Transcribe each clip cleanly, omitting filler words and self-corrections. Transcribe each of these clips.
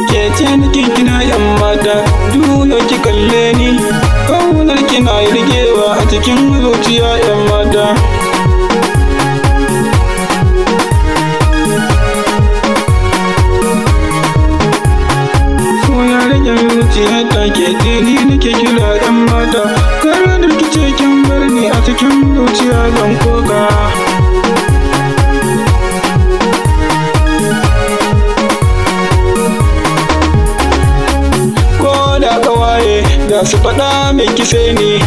Ke ce nake kina yan mata, juyo ki kalle ni. Kaunar kina rigewa a cikin zuciya yan mata. So ya rage zuciya ta, ke ce ni nake kira yan mata. Kar da kice kin bar ni a cikin zuciya zan koka. Ko da kawaye za su faɗa mai kise ni,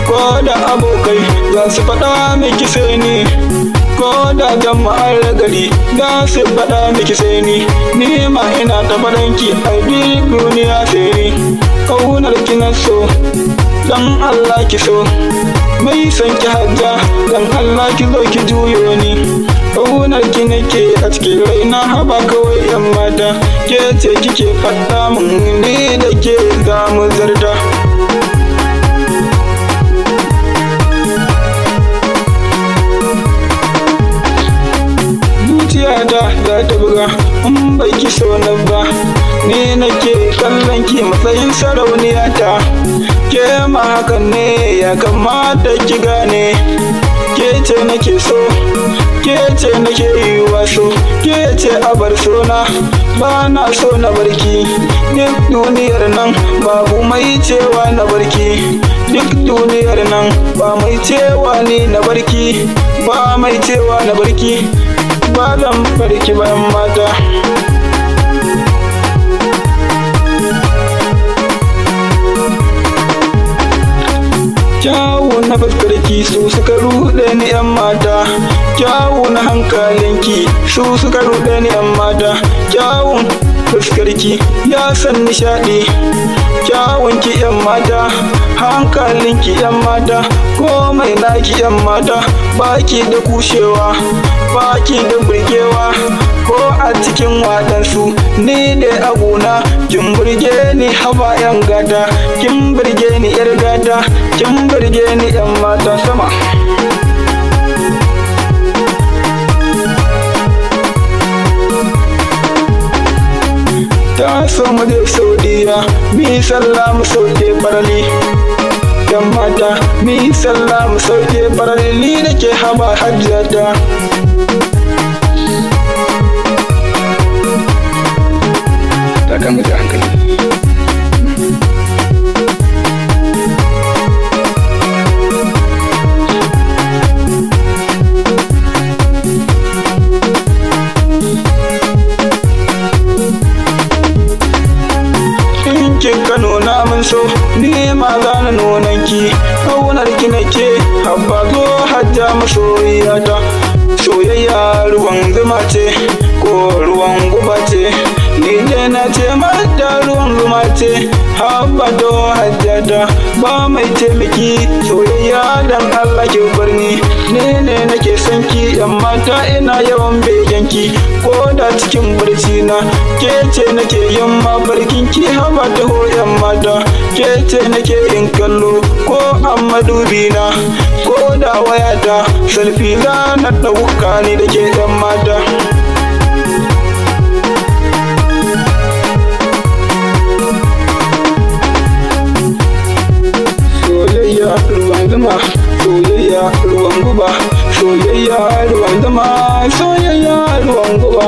ko da abokai za su faɗa mai kise ni, ko da jama'ar gari za su faɗa mai kise ni, ni ma ina ta faɗanki a duk duniya sai ni. Kaunar ki na so, dan Allah ki so, mai son ki hajja, dan Allah ki zo ki juyo ni. Kaunar ki nake a cikin raina, haba kawai yan mata, ke ce kike faɗa mun ni da ke za mu zarta. Zuciyata za ta buga in bai ki so na ba, ni nake kallon ki matsayin sarauniyata. Ke ma hakan ne ya kamata ki gane, ke ce nake so, ke ce nake yi waso, ke ce abar sona, ba na so na barki. Duk duniyar nan babu mai cewa na barki, duk duniyar nan ba mai cewa ni na barki, ba mai cewa na barki, ba zan barki ba yan mata. Kyawu na fuskarki su suka ruɗe ni yan mata, kyawu na hankalinki su suka ruɗe ni yan mata, kyawun fuskarki ya san nishaɗi, kyawunki yan mata, hankalinki yan mata, komai naki yan mata, baki da kushewa, baki da burgewa, ko a cikin waɗansu ni ne aguna, kin burge ni haba yan gata, kin burge ni yar gata, kin burge ni yan mata sama. Ta so mu je Saudiya, mi sallah mu sauke farali. Yan mata, mi sallah mu sauke farali, ni nake haba hajjata. Ta kama da hankali. In kika nuna min so, ni ma za na nuna ki. Kaunar ki nake, habba zo hajja masoyiyata. Soyayya ruwan zuma ce, ko ruwan guba ce, ni dai na ce mata ruwan zuma ce. Habba to hajjata, ba mai taimaki, soyayya dan Allah ki bar ni. Ni ne nake son ki yan mata, ina yawan begen ki, ko da cikin barci na, ke ce nake yin mafarkin ki, haba taho yan mata, ke ce nake yin kallo ko a madubi na, ko da wayata selfie za na ɗauka ni da ke yan mata. Soyayya ruwan zuma, soyayya ruwan guba, soyayya ruwan zuma, soyayya ruwan guba.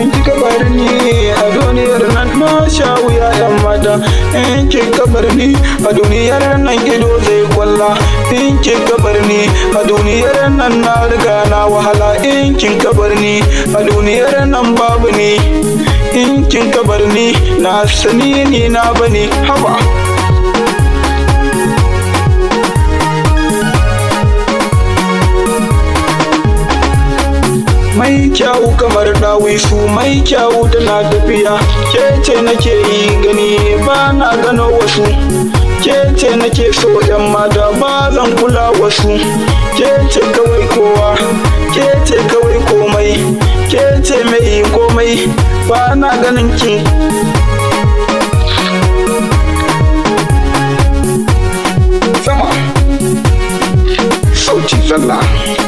In kika bar ni a duniyar nan na sha wuya yan mata, in kika bar ni a duniyar nan ido zai kwalla, in kika bar ni a duniyar nan na riga na wahala, in kika bar ni a duniyar nan babu ni, in kika bar ni na sani ni na bani haba. Mai kyawu kamar dawisu, mai kyawu tana tafiya, ke ce nake yi gani ba na gano wasu, ke ce nake so yan mata ba zan kula wasu, ke ce kawai kowa, ke ce kawai komai, ke ce mai komai, ba na ganin kin. Sama. Sallah.